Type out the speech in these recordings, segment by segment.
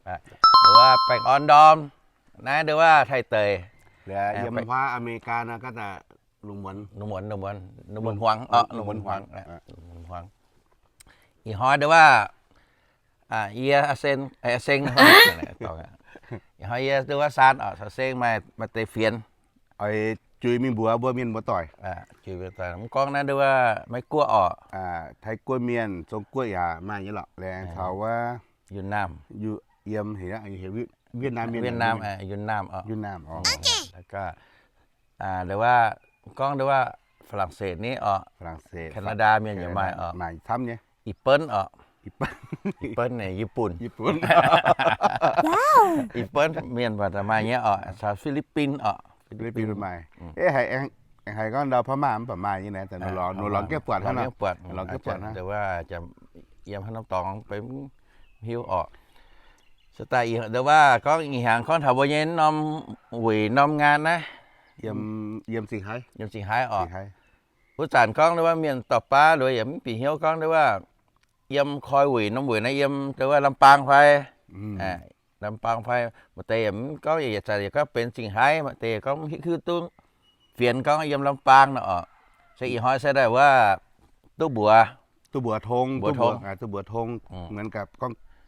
Nduov baengh orn ndorm, naaiv nduov taaih deix. Yiem huaav Aa^me^li^gaa naaiv gaax lungh muonz, lungh muonz, lungh muonz huaang, lungh muonz huaang, lungh muonz huaang. Ih hnoi nduov, yie, seng, ih hnoi yie nduov saan oc, caux seng maaih, maaih deix fienx. Oix juix mingh mbuox mbuo mienh muoz-doic. Mv gorngv naaiv nduov Meiv-Guoqv oc, Taiv-Guoqv mienh, Zong-Guoqv yaac maaih nyei lorqc, laengz caux wuov Yun Naamh, yiem, Wietc Naamh mienh, Yun Naamh, Yun Naamh oc. Nduov gorngv nduov Faa^lang^setv ni oc, Canada mienh yaac maaih oc, maaih camv nyei. Ih Benv oc, Ih Benv, Yietc Bunv, Yietc Bunv mienh mbuo maaih nyei oc, caux Fi^li^bin oc, Fi^li^bin maaih. Haiz gorngv ndau พม่า mv baac maaih nyei naaiv, lorz gaeqv buatc hnangv, lorz gaeqv buatc hnangv. Yiem haaix norm dorngx benx hiuv oc. Se daaih nduov gorngv ih hnyangx gorngv taux mbuo nyei norm weic norm ngaan naaiv, yiem Zingh Haaix, yiem Zingh Haaix oc. Wuov zanc gorngv nduov mienh dauh baav nduov yaac mv bieqc hnyouv gorngv nduov yiem koi weic norm weic naaiv yiem nduov Lambaang fai, Lambaang fai, maaih deix yaac mv gorngv, yietc zanc yaac gorngv benx Zingh Haaix, maaih deix yaac gorngv mv hiuv duqv fienx gorngv yiem Lambaang nor oc. Se ih hnoi se daaih wuov duqv mbuox, duqv mbuox tong, duqv mbuox tong, เหมือนกับ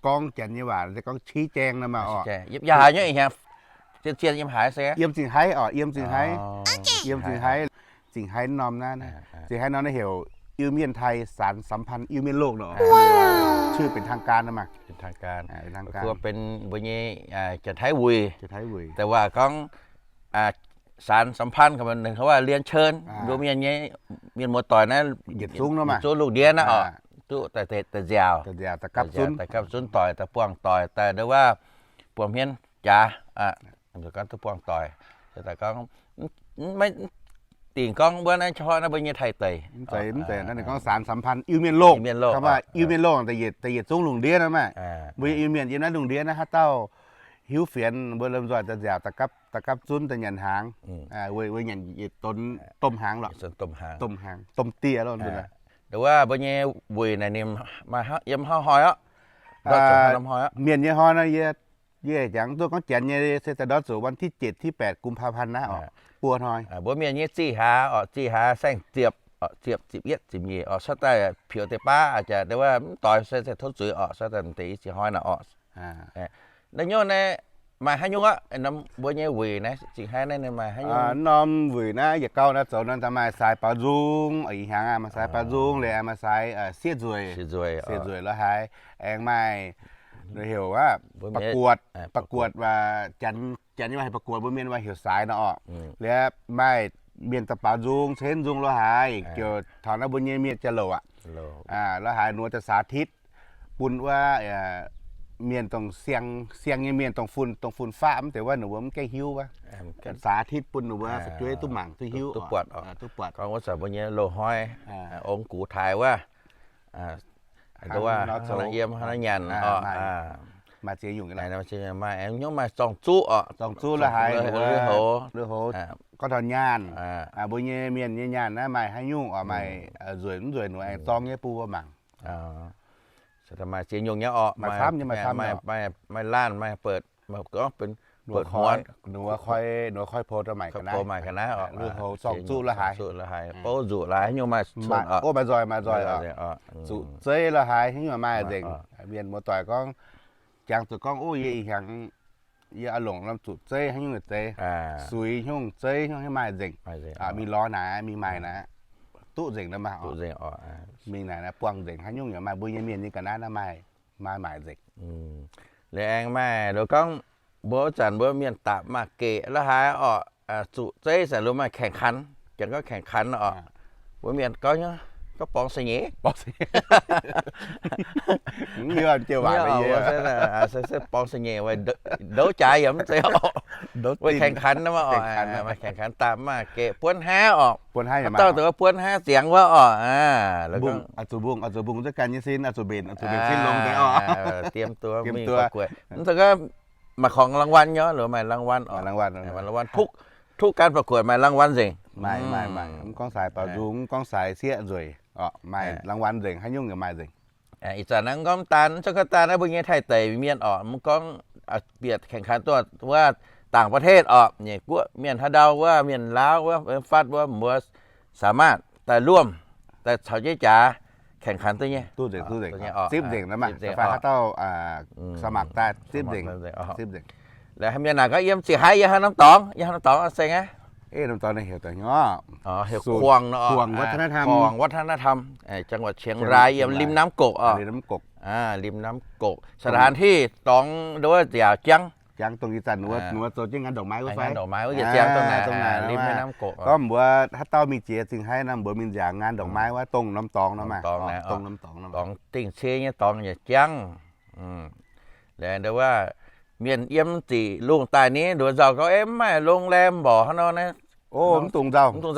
gorngv janx nyei waac se gorngv ชี้แจง nor maah oc. Yiem haaix nyei ih hnyangx, zien-zien yiem haaix se? Yiem Zingh Haaix oc, yiem Zingh Haaix, yiem Zingh Haaix. Zingh Haaix norm naaiv, Zingh Haaix norm naaiv heuc Iu Mienh Thai Saan Sam Paan Iu Mienh Loh nor, ชื่อเป็นทางการ nor maah. เป็นทางการ benx mbuo nyei Janx-Taiv wuic. Da'wuov gorngv Saan Sam Paan, ninh gorngv waac เรียนเชิญ mbuo mienh nyei mienh muoz-doic naaiv yietc zungv lungh ndiev naaiv oc, duqv daaih nziaauc, daaih gapv zunv doic, daaih buangh doic, daaih nduov buangh hmien jaax, gorngv duqv buangh doic. Daaih gorngv maiv dingc gorngv wuov naaiv qiemx naaiv mbuo nyei Taiv deic. Mv zeiz, mv zeiz, naaiv ninh gorngv Saan Sam Paan Iu Mienh Loh, Iu Mienh Loh, da'yietc zungv lungh ndiev naaiv maah. Mbuo Iu Mienh yiem naaiv lungh ndiev naaiv haaix dauh hiuv fienx mbuo lomh nzoih daaih nziaauc, daaih gapv zunv, daaih nyanc hnaangx, weic nyanc yietc donx domh hnaangx lorqc, domh hnaangx, domh dieh lorqc. Nduov mbuo nyei wuic naaic ninh maaih yiem hnoi oc, mienh nyei hnoi nor, yie, yie jangx duqv gorngv janx nyei se daaih ndortv zuqc วันที่เจ็ด ที่แปด กุมภาพันธ์ naaiv oc, buo hnoi. Mbuo mienh nyei zih hlaax oc, zih hlaax saeng-ziepc, ziepc, ziepc yietv, ziepc nyeic oc, cuotv daaih pieux deix baav aqv, jaax deix wuov mv doix se se tov zuiz oc, cuotv daaih deix i ziex hnoi naaic oc. Naaiv nyungc naaiv maaih haaix nyungc aqv? Mbuo nyei wuic naaiv Zingh Haaix naaiv maaih haaix nyungc? Norm wuic naaiv yietc gauh naaiv zoux nor, da'maaih saaix baaux nzung, ih hnyangx maaih saaix baaux nzung, liuz maaih saaix sieqv nzueic, sieqv nzueic lorz haaix, aengx maaih heuc ประกวด, ประกวด janx nyei waac heuc ประกวด, mbuo mienh waac heuc saaix nor oc. Liuz maaih mienh da'baaux nzung, cenv nzung lorz haaix, ziouc taux naaiv mbuo nyei mienh jiex louc aqv, lorz haaix ninh mbuo daaih สาธิต bun wuov mienh dongh siang, siang nyei mienh dongh fun, dongh fun-faqv mv deix wuov ninh mbuo mv gaengh hiuv wuov, สาธิต bun ninh mbuo fu'jueiv duqv mangc duqv hiuv, duqv buatc, duqv buatc. Gorngv wuov zanc mbuo nyei loz-hnoi, ong gux taaix wuov, yiem hnangv nyanc, maaih ziex nyungc, maaih haaix nyungc maaih zorng-zuqv oc, zorng-zuqv lorz haaix, lui-houx, gorngv taux nyaanh, mbuo nyei mienh nyei nyaanh naaiv maaih haaix nyungc oc, maaih nzueic mv nzueic nor aengx zorng nyei bun mbuo mangc. Maaih ziex nyungc nyei oc, maaih camv nyei, maaih camv nyei, maaih laanh, maaih buatc, maaih gorngv benx buatc hmuonx, ninh mbuo koi, ninh mbuo koi pou daaih maaic ga'naaiv, koi pou maaic ga'naaiv oc, lui-houx, zorng-zuqv lorz haaix, bouv nzuqc lorz haaix nyungc maaih, maaih nzoih, maaih nzoih oc. Zuqc zeiv lorz haaix nyungc maaih nzengc. Mienh muoz-doic gorngv, jangx zuqc gorngv, o, yie ih hnyangx yie oix longc norm zuqc zeiv haaix nyungc deix, suix nyungc zeiv nyungc maaih nzengc. Mingh lorz naaic, mingh maaic naaic, duqv nzengc nor maah. Mingh naaic naaiv buangh nzengc haaix nyungc yaac maaih, mbuo nyei mienh nyei ga'naaiv naaiv maaih, maaih maaic nzengc. Liuz aengx maaih nduov gorngv mbuo wuov zanc mbuo mienh dapc maaih geqc lorz haaix oc, zuqc zeiv zanc lungh maaih แข่งขัน, janx gorngv แข่งขัน oc. Mbuo mienh gorngv nyei, gorngv borngz se nyeiz, borngz se nyeiz, se borngz se nyeiz, ndouv jaaix yaac mv zeiz oc. Weic แข่งขัน nor maah oc, maaih แข่งขัน dapc maaih geqc buonv haav oc. Dauh deix buonv haav ziangx wuov oc. Zuqc mbungh, zuqc mbungh za'ganh nyei sin, zuqc mbenc, zuqc mbenc sin longx deix oc. Diem duqv mingh ประกวด. Mv zeiz gorngv maaih ของรางวัล nyei, maaih รางวัล oc. ทุกการประกวด maaih รางวัล nzengc. Maaih, maaih, maaih. Mv gorngv saaix baaux nzung, mv gorngv saaix sieqv nzueic oc, maaih รางวัล nzengc, haaix nyungc yaac maaih nzengc. Ih zanc naaiv gorngv daan, mv zeiz gorngv daan naaiv mbuo nyei Taiv deic mienh orqc, mv gorngv bieqc แข่งขัน duqv wuov ต่างประเทศ orqc, nyeic guoqv mienh haaix ndau wuov, mienh Laauv wuov, fatv wuov, mbuo สามารถ daaih luomh, daaih caux jienv jaax แข่งขัน duqv nyei. Zipv nzengc, fai haaix dauh สมัคร daaih zipv nzengc. Laaix mienh naaic gorngv yiem Zingh Haaix, yiem haaix norm dorngx, yiem haaix norm dorngx, Seng aav? Norm dorngx naaiv heuc daaih heuc Kuangx, Kuangx วัฒนธรรม จังหวัดเชียงราย ยำ ริมน้ำกก อ่ะ ริมน้ำกก สถานที่ dorngx nduov nziaauc jangv, jangv dongh ih zanc wuov zoux jienv งานดอกไม้ wuov fai, งานดอกไม้ wuov yietc ziangx dongh naaic, ริมแม่น้ำกก gorngv mbuox haaix dauh mingh jiex Zingh Haaix nor, mbuox mingh nziaauc งานดอกไม้ wuov dongh norm dorngx nor, dorngx dingh cie nyei dorngx yaac jangv. Laengz nduov wuov, mienh yiem ziqc lungh daaih ni, nduov nzauh gorngv, Ei, mv maaih โรงแรม mborqc hnangv nor naaiv. O, mv dungx nzauh, mv dungx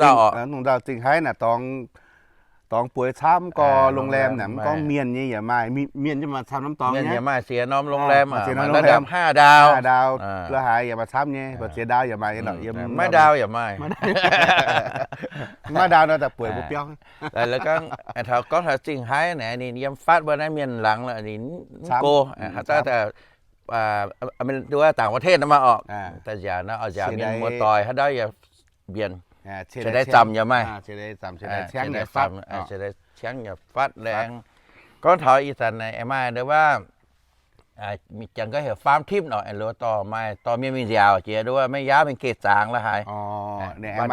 nzauh, Zingh Haaix naaic dorngx bueix camv gorx โรงแรม naaic, mv gorngv mienh nyei yaac maaih, mienh nyei maaih camv norm dorngx, mienh yaac maaih ziex norm โรงแรม, ระดับ ห้าดาว ห้าดาว lo haaix yaac maaih camv nyei, ziex ndau yaac maaih, maiv ndau yaac maaih, maiv ndau nor daaih bueix mbuo biauv. Gorngv taux Zingh Haaix naaic, ninh yiem fatv mbuo naaiv mienh laangz lorqc, ninh mv go, haaix dauh ต่างประเทศ nor maah orqc, daaih nziaauc nor, nziaauc mienh muoz-doic haaix dauh yaac mbienc, ciex daaih zamc yaac maaih, ciex daaih ciangv yaac fatv laengz. Gorngv taux ih zanc naaic maaih nduov wuov, janx gorngv heuc ฟาร์มทริป orqc, loz dorh maaih dorh mienh mingh nziaauc jiex nduov wuov, maiv yaauv mingh geh zaangx la'haaix. Ninh aengx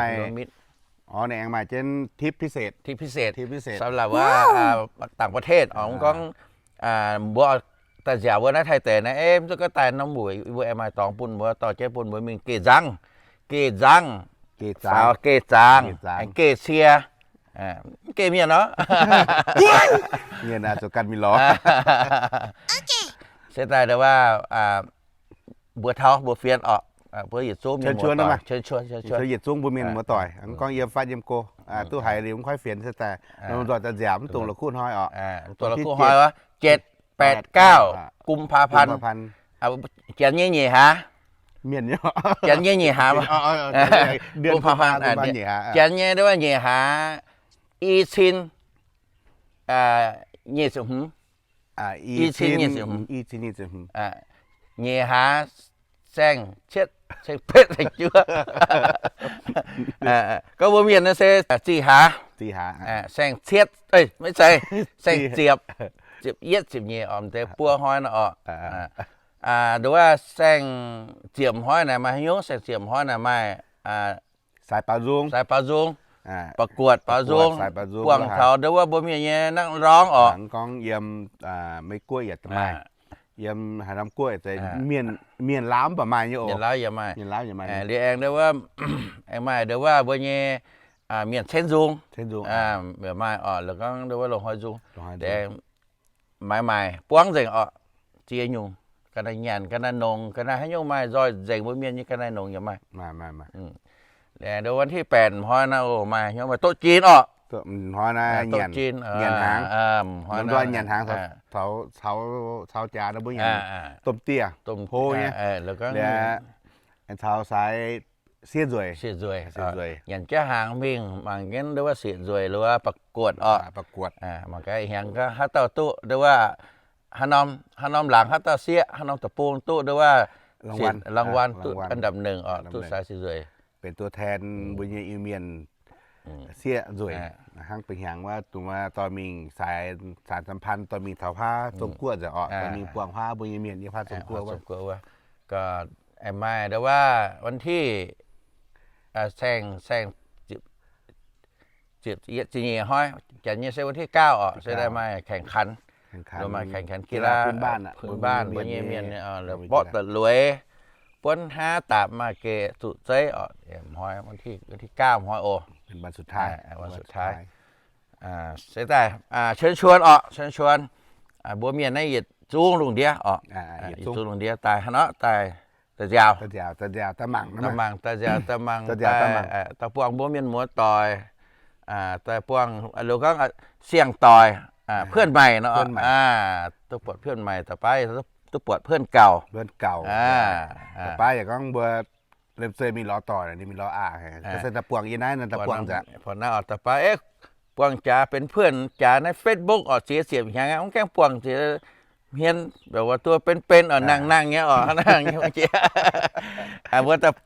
maaih jienv ทริปพิเศษ, ทริปพิเศษ สำหรับว่า ต่างประเทศ orqc, mv gorngv mbuo daaih nziaauc mbuo naaiv Taiv deic naaiv, mv zeiz gorngv daaih norm wuic, mbuo aengx maaih dorngx bun mbuo, dorh jienv bun mbuo mingh geh nzangv, geh nzangv, geh zaangx, geh zaangx, geh cie, mv geh mienh nor, mienh zoux ganh mingh lorz. Se daaih nduov wuov, mbuo taux mbuo fienx orqc, mbuo yietc zungv mienh muoz-doic, yietc zungv mbuo mienh muoz-doic, mv gorngv yiem fatv yiem go, duqv haiz liuz mv koi fienx se daaih lomh nzoih daaih nziaauc mv dungx la'kuqv hnoi orqc. Dongh la'kuqv hnoi wuov, เจ็ด แปด เก้า กุมภาพันธ์ janx nyei nyiec hlaax, mienh, janx nyei nyiec hlaax, janx nyei nduov nyiec hlaax, i cin nyic ziepc hmz, i cin nyic ziepc hmz, nyiec hlaax saeng-cietv, saeng-betv, saeng-juov. Gorngv mbuo mienh naaiv se zih hlaax, saeng-cietv, maiv zeiz, saeng-ziepc, ziepc yietv, ziepc nyeic, orqc, deix buo hnoi nor orqc. Nduov wuov saeng-ziepc hnoi naaic maaih haaix nyungc? Saeng-ziepc hnoi naaic maaih สาย baaux nzung, สาย baaux nzung, ประกวด baaux nzung, buangh taux nduov wuov mbuo mienh nyei นักร้อง orqc. Gorngv yiem Meiv Guoqv yaac maaih, yiem haaix norm guoqv, mienh Laauv mv baac maaih nyei oc. Mienh Laauv yaac maaih, mienh Laauv yaac maaih. Liuz aengx nduov wuov, aengx maaih nduov wuov mbuo nyei mienh cen nzung, maaih orqc, lorz gorngv nduov wuov loz-hnoi nzung, maaiz maaic buangv nzengc orqc. Ziex nyungc, ga'naaiv nyanc, ga'naaiv nongx, ga'naaiv haaix nyungc maaih, nzoih nzengc mbuo mienh nyei ga'naaiv nongx yaac maaih. Nduov wuov วันที่แปด hnoi naaiv oc, maaih hnyouv maaih doqv jin orqc. Hnoi naaiv doqv jin, nyanc hnaangx, nyanc hnaangx caux jaax mbuo nyanc domh dieh, domh hlo nyei, caux sai sieqv nzueic, sieqv nzueic, nyanc jaav hnaangx mingh mangc jienv nduov wuov sieqv nzueic lo wuov ประกวด orqc. มากระแหงก็ haaix dauh duqv nduov wuov, haaix norm laangz haaix dauh sieqv, haaix norm deic-bung duqv nduov wuov รางวัล duqv อันดับหนึ่ง orqc, duqv sai sieqv nzueic, benx ตัวแทน mbuo nyei Iu-Mienh sieqv nzueic. Hnangv ba'hnyangx wuov dongh wuov dorh mingh saaix สานสัมพันธ์, dorh mingh taux huaav zong guoqv nzengc orqc, dorh mingh buangh huaav mbuo nyei mienh nyei huaav zong guoqv wuov. Aengx maaih nduov wuov วันที่, saeng, saeng ziepc nyeic hnoi, janx nyei se วันที่เก้า orqc, se daaih maaih แข่งขัน, maaih แข่งขันกีฬา พื้นบ้าน mbuo nyei mienh mborqv da'lueiz, buonv haav dapc maaih geh zuqc zeiv orqc. Hnoi วันที่เก้า hnoi oc, วันสุดท้าย se daaih เชิญชวน orqc, เชิญชวน mbuo mienh naaiv yietc zungv lungh ndiev orqc, yietc zungv lungh ndiev daaih hnangv nor daaih, daaih nziaauc, daaih mangc, daaih nziaauc, daaih mangc, daaih buangh mbuo mienh muoz-doic, daaih buangh, loz gorngv siang-doic, เพื่อนใหม่ nor, duqv buatc เพื่อนใหม่, da'baav duqv buatc เพื่อนเก่า, da'baav yaac gorngv mbuo liemh zeih mingh lorz doic, ninh mingh lorz aqc, se daaih buangh yie naaiv, daaih buangh nzengc, da'baav, eh, buangh jaax benx เพื่อน jaax naaiv Facebook oc, ziex ziepc hnyangx mv gaengh buangh ziex hmien, mbuo duqv benx benx oc, nangh nangh nyei oc, nangh nyei. Mbuo daaih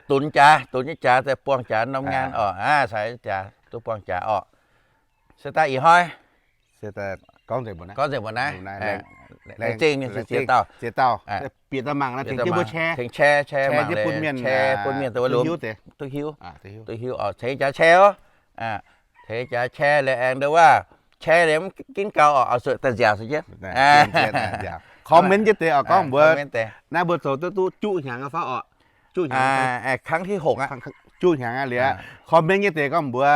dunx jaax, dunx nyei jaax daaih buangh jaax norm nyaanh oc, caux jaax duqv buangh jaax oc. Se daaih ih hnoi gorngv nzengc mbuo naaiv, laengz zingh mienh ziex dauh, bieqc daaih mangc, tengx jienv mbuo share, tengx share, share mangc, bun mienh, share bun mienh duqv hiuv, duqv hiuv oc, tengx jaax share oc. Tengx jaax share liuz aengx ndo waac, share liuz mv ginv gau oc, oix zuqc daaih nziaauc se jienv, comment jienv deix oc, gorngv mbuo naaiv mbuo zoux duqv duqv juqv hnyangx fauv oc. Juqv hnyangx, juqv hnyangx aqv liuz, comment jienv deix gorngv mbuo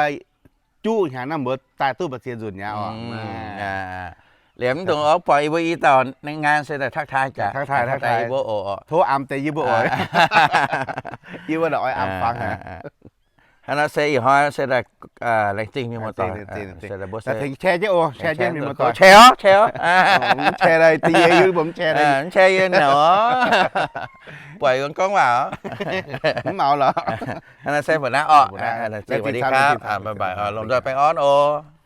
juqv hnyangx naaiv mbuo daaih duqv mbu'ziex nzunc nyei oc. Liemh mv dungx oix buatc yie mbuo i dauh nqa'haav se daaih ทักทาย jaax, ทักทาย yie mbuo oc, tov amx deix yie mbuo oc. Yie mbuo oix amx fangx. Hnangv naaiv se ih hnoi se daaih laengz zingh mienh muoz-doic, tengx share jienv oc, share jienv mienh muoz-doic, share oc, share oc, share daaih da'yietv yie mbuo mv share, mv share yie nor, buatc yie gorngv waac, mv maux lorqc. Hnangv naaiv se mbuo naaiv oc, สวัสดีครับ bye bye, lomh nzoih baengh orn oc.